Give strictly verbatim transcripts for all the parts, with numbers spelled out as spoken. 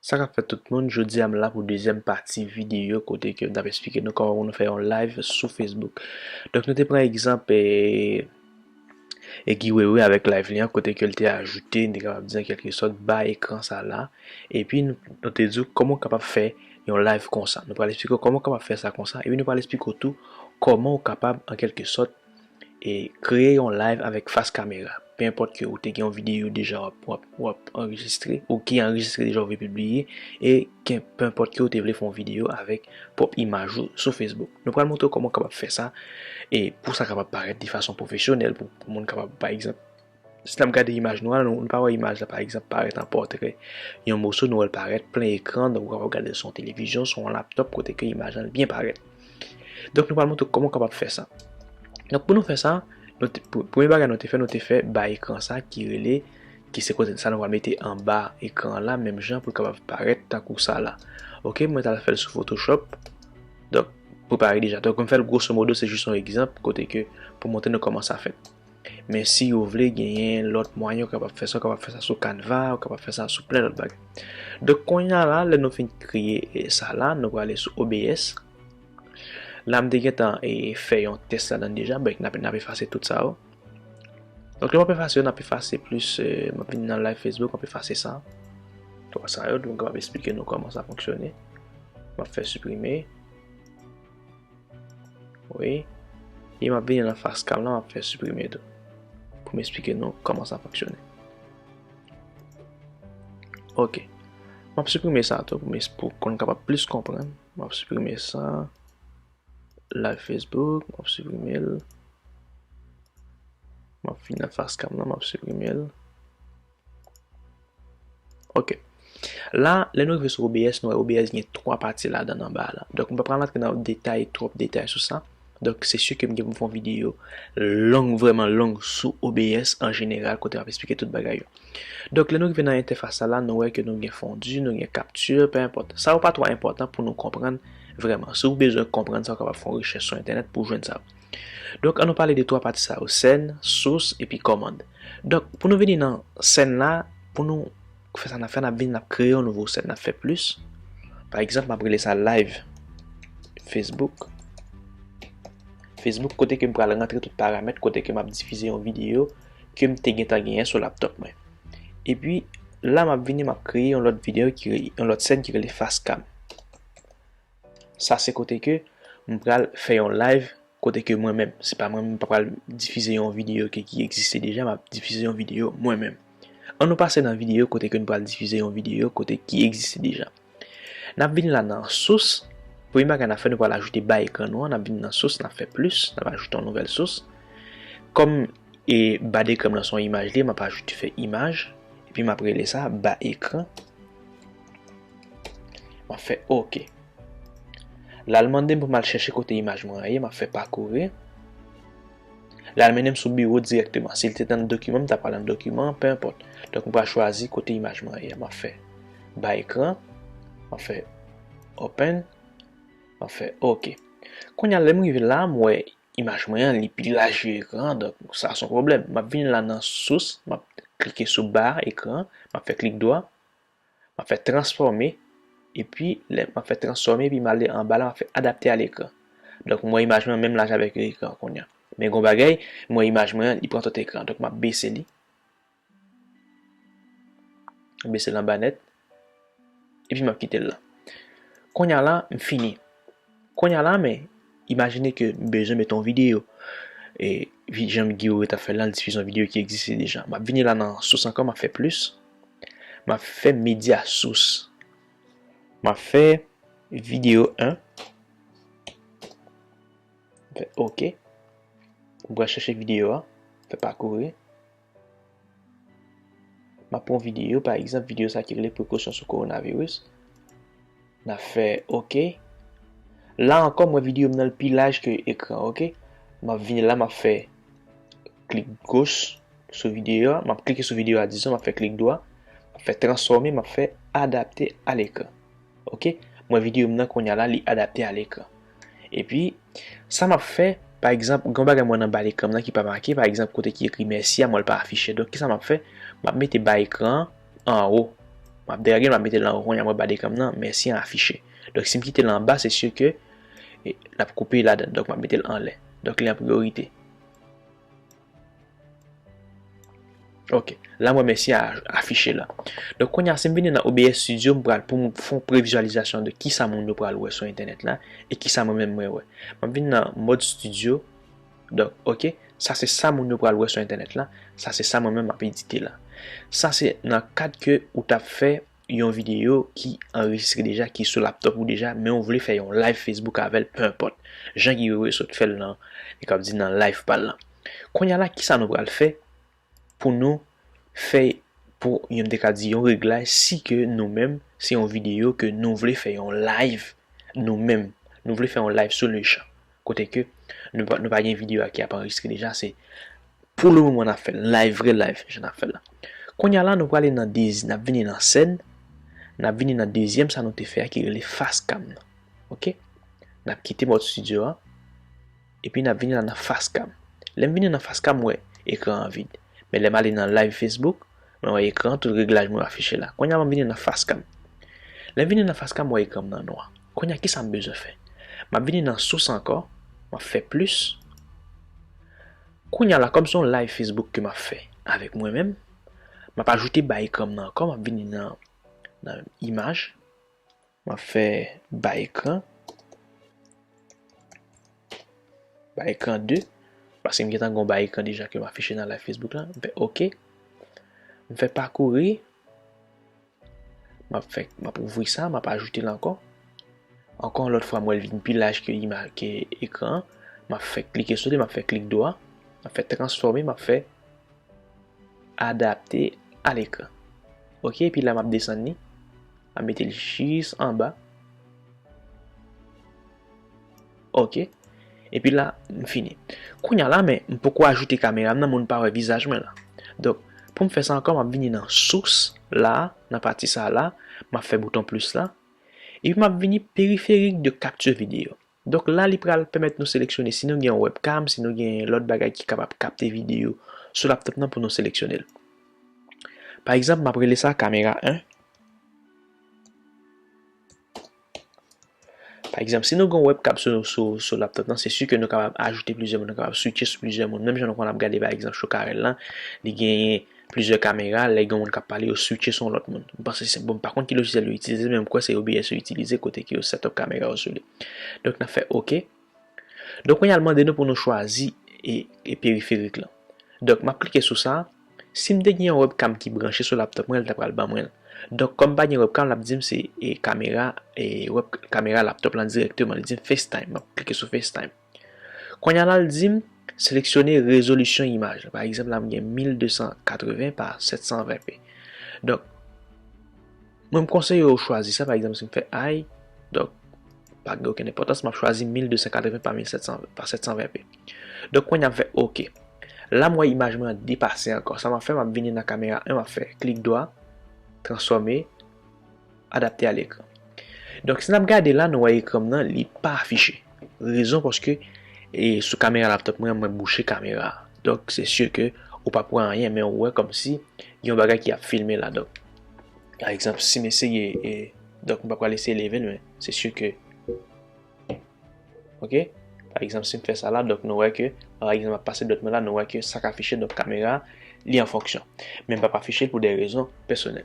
Sa k ap fèt tout moun, jodi a m la pou dezyèm pati videyo kote ke m t ap eksplike nou kòman pou nou fè yon live sou Facebook. Donk nou te pran egzanp e, e Guy Wewe avèk live li an kote ke l te ajoute, n te kapab di an kèlke sòt, ba ekran sa la. Epi nou, nou te di w kòman w kapab fè yon live konsa. Nou pral eksplike w kòman w kapab fè sa konsa. Epi nou pral eksplike w tou kòman w kapab an kèlke sòt e kreye yon live avèk fas kamera. Pe enpòt ke ou te gen yon videyo deja w ap, w ap, w ap anrejistre, ou ki anrejistre deja ou vle pibliye, e ke, pe enpòt ke ou te vle fè yon videyo avèk pwòp imaj ou sou Facebook. Nou pral montre w kòman w kapab fè sa, e pou sa kapab parèt de fason pwofesyonèl, pou, pou moun kapab, pa egzanp, si n ap gade imaj nou a, nou, nou pa wè imaj la, pa egzanp, parèt an pòtrè. Yon moso, nou wè l parèt plen ekran, donk ou kapab gade l sou yon televizyon, sou yon laptòp, kote ke imaj lan byen parèt. Donk, nou pral montre w kòman w kapab fè sa. Donk, pou nou fè sa, nou te, pou, premye bagay nou te fè, nou te fè ba ekran sa ki rele, ki se kote sa nou pral mete anba ekran an la, menm jan pou l kapab parèt tankou sa la. Oke, mwen t al fè l sou Photoshop. Donk, prepare deja. Donk, m fè l grosso modo, se jis yon egzanp, kote ke pou montre nou kòman sa fèt. Men si ou vle genyen lòt mwayen, ou kapab fè sa, ou kapab fè sa sou Canva, ou kapab fè sa sou plen lòt bagay. Donk, kounye a la, lè nou fin kreye, e, sa la, nou prale sou O B S. La, m te gentan, e, fè yon tès ladan deja, ben, n ap, n ap efase tout sa yo. Donk, lè m ap efase yo, n ap efase plis, e, m ap vin nan live Facebook, m ap efase sa. Twa sa yo, donk, m ap esplike nou kòman sa fonksyone. M ap fè siprime. Wi. E m ap vini nan fas kam la, m ap fè siprime tou. Pou m esplike nou kòman sa fonksyone. Oke. M ap siprime sa tou pou m es-, pou konn kapab plis konprann. M ap siprime sa. Live Facebook, m ap siprime l. M ap vin nan fas kam la, m ap siprime l. Oke. La, lè nou rive sou O B S, nou wè O B S gen twa pati ladan l anba a la. Donk, m pa pral antre nan detay, twòp detay sou sa. Donk, se si ke m gen pou m fè yon videyo long, vrèman long sou O B S an jeneral, kote m ap esplike tout bagay yo. Donk, lè nou rive nan entèfas sa la, nou wè ke nou gen fondi, nou gen kapti, pe enpòt. Sa yo pa twò enpòtan pou nou konprann vrèman. Si w bezwen konprann sa, w kapab fè yon rechèch sou entènèt pou w jwenn sa yo. Donk, ann nou pale de twa pati sa yo, sèn, sous, epi kòmand. Donk, pou nou vini nan sèn la, pou nou fè sa n ap fè, n ap vin, n ap kreye yon nouvo sèn, n ap fè plis. Pa egzanp, m ap rele sa live Facebook. Facebook, kote ke m pral rantre tout paramèt, kote ke m ap difize yon videyo ke m te gentan genyen sou laptòp mwen. Epi, la, m ap vini, m ap kreye yon lòt videyo ki re-, yon lòt sèn ki rele fas kam. Sa se kote ke m pral fè yon live, kote ke mwen menm, se pa mwen menm, m pa pral difize yon videyo ke, ki egziste deja, m ap difize yon videyo mwen menm. Ann nou pase nan videyo kote ke nou pral difize yon videyo kote ki egziste deja. N ap vin la nan sous. Premye bagay n ap fè, nou pral ajoute ba ekran nou an. N ap vin nan sous, n ap fè plis, n ap ajoute yon nouvèl sous. Kòm e ba dekran m nan se yon imaj li ye, m ap ajoute fè imaj. Epi m ap rele sa ba ekran. M ap fè oke. L al mande m pou m al chèche kote imaj mwen an ye, m ap fè pakouri. L al mennen m sou biwo dirèkteman. Si l te nan dokiman, m ta pral nan dokiman an, pe enpòt. Donk, m pral chwazi kote imaj mwen an ye. M ap fè ba ekran, m ap fè open, m ap fè oke. Kounye a, lè m rive la, m wè imaj mwen an, li pi laj ke ekran an, donk sa se yon pwoblèm. M ap vin la nan sous, m ap klike sou ba ekran an, m ap fè klik dwa, m ap fè transfòme, epi lè m ap fè transfòme, epi m ale anba la, m ap fè adapte a lekran. Donk, m wè imaj mwen an menm laj avèk ekran an kounye a. Men gon bagay, m wè imaj mwen an, li pran tout ekran. Donk, m ap bese li. M bese l anba nèt. Epi m ap kite l la. Kounye a la, m fini. Kounye a la, men, imajine ke m bezwen mete yon videyo. E, vi-, jan Guy Wewe t ap fè l la, l difize yon videyo ki egziste deja. M ap vini la nan sous ankò, m ap fè plis. M ap fè medya sous. M ap fè videyo en. M fè oke. M pral chèche videyo a. Fè pakouri. M ap pran videyo, pa egzanp, videyo sa ki rele prekosyon sou kowonaviris. N ap fè oke. La ankò, m wè videyo m nan l pi laj ke ekran, oke. M ap vini la, m ap fè klik goch sou videyo a, m ap klike sou videyo a, dizon, m ap fè klik dwa, m ap fè transfòme, m ap fè adapte a lekran. Oke? M wè videyo m nan kounye a la, li adapte a lekran. Epi, sa m ap fè, pa egzanp, gen yon bagay m wè nan ba lekran m nan ki pa make, pa egzanp, kote ki ekri mèsi a, m wè l pa afiche. Donk, kisa m ap fè? M ap mete ba ekran an anwo. M ap degaje l, m ap mete l anwo, kounye a m wè ba de ekran m nan, mèsi an afiche. Donk, si m kite l anba, se si ke e, l ap koupe ladan. Donk, m ap mete l anlè. Donk, li an priyorite. Ok. La, m wè mèsi a afiche la. Donk, kounye a, si m vini nan O B S Studio, m pral pou m fè yon previzyalizasyon de kisa moun yo pral wè sou entènèt la e kisa mwen menm mwen wè. M ap vin nan mòd studio. Donk, ok. Sa se sa moun yo pral wè sou entènèt la. Sa se sa mwen menm m ap edite la. Sa se nan kad ke ou t ap fè yon videyo ki anrejistre deja, ki sou laptop ou deja, men ou vle fè yon live Facebook avè l, pe enpòt. Jan Guy Wewe sot fè l nan, e k ap di nan live pa l lan. Kounye a la, kisa nou pral fè pou nou fè, pou yon, m te ka di, yon reglaj, si ke nou menm, se yon videyo ke nou vle fè yon live, nou menm, nou vle fè yon live sou le chan. Kote ke nou pa, nou pa gen videyo a ki ap anrejistre deja, se pou le moman n ap fè l, live, vre live, jan n ap fè l la. Kounye a la, nou prale nan dezi-, n ap vini nan sèn, n ap vini nan dezyèm sa nou te fè a ki rele face cam nan. Ok? N ap kite mòd studio a, epi n ap vini la nan face cam. Lè m vini nan face cam, m wè ekran an vid. Men lè m ale nan live Facebook, mwen wè ekran an, tout reglaj mwen yo afiche la. Kounye a, m ap vini nan face cam. Lè m vini nan face cam, m wè ekran m nan nwa. Kounye a, kisa m bezwen fè? M ap vini nan sous ankò, m ap fè plis. Kounye a la, kòm se yon live Facebook ke m ap fè avèk mwen menm, m ap ajoute ba ekran m nan ankò, m ap vini nan, nan imaj, m ap fè ba ekran, ba ekran de, paske m gentan gen yon ba ekran deja ke m afiche nan live Facebook la, m fè ok, m fè pakouri, M ap fè, m ap ouvri sa, m ap ajoute l ankò. Ankò yon lòt fwa, m wè l vin pi laj ke ima-, ke ekran an. M ap fè klike sou li, m ap fè klik dwa, m ap fè transfòme, m ap fè adapte a lekran. Ok, epi la, m ap desann li, m ap mete l jis anba. Ok. Epi la, m fini. Kounye a la, men, m poko ajoute kamera m nan, moun pa wè vizaj mwen la. Donk, pou m fè sa ankò, m ap vini nan sous la, nan pati sa la, m ap fè bouton plis la. Epi m ap vini périphérique de capture vidéo. Donk la, li pral pèmèt nou seleksyone si nou gen yon webcam, si nou gen lòt bagay ki kapab kapte videyo sou laptop nan pou nou seleksyone l. Pa egzanp, m ap rele sa kamera en. Pa egzanp, si nou gen yon webcam sou, sou, sou laptop nan, se si ke nou kapab ajoute plizyè moun, nou kapab switche sou plizyè moun. Menm jan nou konn ap gade, pa egzanp, Chokarel lan, li genyen plizyè kamera, lè gen yon moun k ap pale, yo switche sou yon lòt moun. M panse se, bon, m pa konn ki lojisyèl yo itilize, men m kwè se O B S yo itilize, kote ke yo set up kamera yo sou li. Donk, n ap fè ok. Donk, kounye a l mande nou pou nou chwazi e, e periferik lan. Donk, m ap klike sou sa. Si m te gen yon webcam ki branche sou laptop mwen, l ta pral ban mwen l. Donk, kòm m pa gen webcam, l ap di m se e kamera, e web, kamera laptop lan dirèkteman. Li di m FaceTime. M ap klike sou FaceTime. Kounye a la, l di m seleksyone rezolisyon imaj la. Pa egzanp, la, m gen mil de san katreven pa sèt san ven p. Donk, mwen, m konseye w chwazi sa, pa egzanp, si m fè high, donk, pa gen okenn enpòtans, m ap chwazi mil de san katreven pa mil sèt san, pa sèt san ven p. Donk, kounye a m fè ok. La, m wè imaj mwen an depase ankò. Sa m ap fè, m ap vini nan kamera en, m ap fè klik dwa, transfòme, adapte a lekran. Donk, si n ap gade la, nou wè ekran m nan, li pa afiche. Rezon, paske, e, sou kamera laptop mwen, mwen bouche kamera a. Donk, se si ke ou p ap wè anyen, men ou wè kòmsi gen yon bagay ki ap filme la. Donk, pa egzanp, si m eseye, e, donk, m pa pral eseye leve l, men se si ke, ok? Pa egzanp, si m fè sa la, donk, nou wè ke, pa egzanp, m ap pase dwèt mwen la, nou wè ke sa k afiche, donk, kamera, li an fonksyon. Men m p ap afiche l pou de rezon pèsonèl.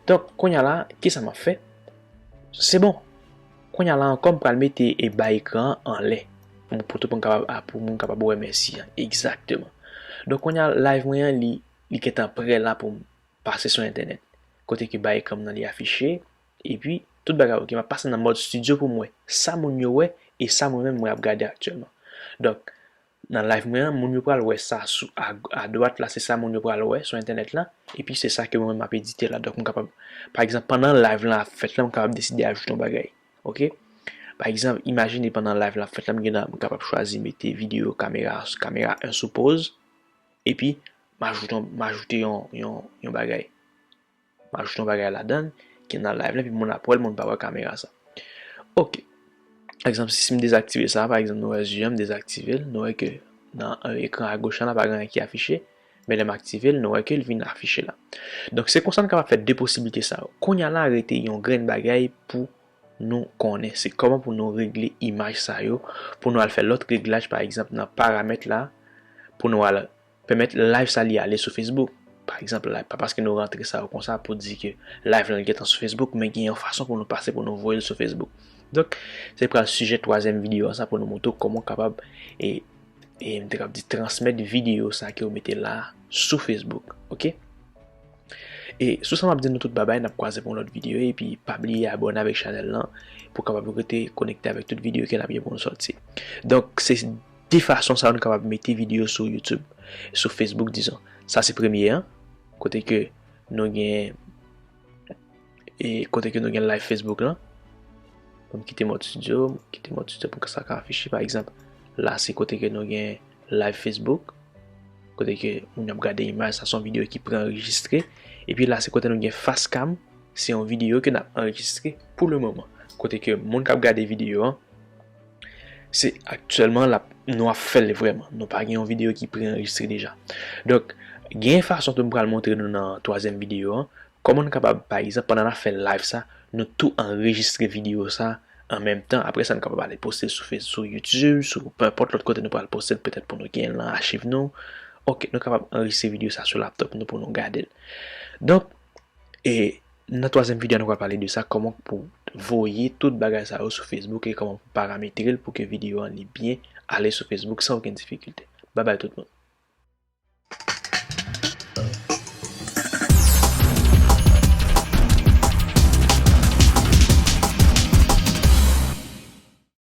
Donk, kounye a la, kisa m ap fè? Se bon. Kounye a la ankò, m pral mete e ba ekran an anlè. Pou, pou tout moun kapab, a, pou moun kapab wè mèsi an. Egzakteman. Donk, kounye a, live mwen an, li, li gentan prè la pou m pase sou entènèt. Kote ke ba ekran m nan li afiche, epi tout bagay ok. M ap pase nan mòd studio pou m wè sa moun yo wè e sa mwen menm mwen ap gade aktyèlman. Donk, nan live mwen an, moun yo pral wè sa sou, a, adwat la, se sa moun yo pral wè sou entènèt la, epi se sa ke mwen menm m ap edite la. Donk, m kapab, pa egzanp, pandan live lan ap fèt la, m kapab deside ajoute yon bagay. Ok? Pa egzanp, imajine pandan live lan ap fèt la, m gen, m kapab chwazi mete videyo kamera, kamera en sou poz, epi m ajoute yon, m ajoute yon, yon, yon bagay. M ajoute yon bagay ladan l ki nan live la, epi moun ap wè l, moun pa wè kamera sa. Ok. Pa egzanp, si m dezaktive sa, pa egzanp, nou wè zye an, m dezaktive l, nou wè ke nan, e, ekran agoch la, pa gen anyen ki afiche. Men lè m aktive l, nou wè ke l vin afiche la. Donk, se konsa nou kapab fè de posiblite sa yo. Kounye a la, rete yon grenn bagay pou nou konnen. Se kòman pou nou regle imaj sa yo, pou nou al fè lòt reglaj, pa egzanp, nan paramèt la, pou nou al pèmèt live sa li ale sou Facebook. Pa egzanp, live, pa paske nou rantre sa yo konsa pou di ke live lan li gentan sou Facebook, men gen yon fason pou nou pase pou nou voye l sou Facebook. Donk, se pral sijè twazyèm videyo a sa pou nou montre w kòman w kapab, e, e, m te kab di, transmèt videyo sa ke w mete la sou Facebook, oke? E sou sa m ap di nou tout babay, n ap kwaze pou yon lòt videyo, epi pa bliye abòne avèk chanèl lan pou w kapab rete konekte avèk tout videyo ke n ap gen pou nou sòti. Donk, se de fason sa yo nou kapab mete videyo sou YouTube, sou Facebook, dizon. Sa se premye an, kote ke nou gen, e kote ke nou gen live Facebook lan. Bon, m kite Mode Studio, m kite Mode Studio pou sa ka afiche, pa egzanp. La, se kote ke nou gen live Facebook, kote ke moun ap gade imaj, sa se yon videyo ki pre-anrejistre. Epi la, se kote nou gen Facecam, se yon videyo ke n ap anrejistre pou le moman. Kote ke moun k ap gade videyo an, se aktyèlman l ap, nou ap fè l vrèman. Nou pa gen yon videyo ki pre-anrejistre deja. Donk, gen fason tou m pral montre nou nan twazyèm videyo an, kòman nou kapab, pa egzanp, pandan n ap fè live sa, nou tou anrejistre videyo sa an menm tan. Apre sa, nou kapab ale poste l sou Face-, sou YouTube, sou pe enpòt lòt kote nou pral poste l, petèt pou nou gen l nan achiv nou. Oke, nou kapab anrejistre videyo sa sou laptop nou pou nou gade l. Donk, e nan twazyèm videyo, nou pral pale de sa, kòman pou voye tout bagay sa yo sou Facebook e kòman pou parametre l pou ke videyo an li byen ale sou Facebook san okenn difikilte. Babay tout moun.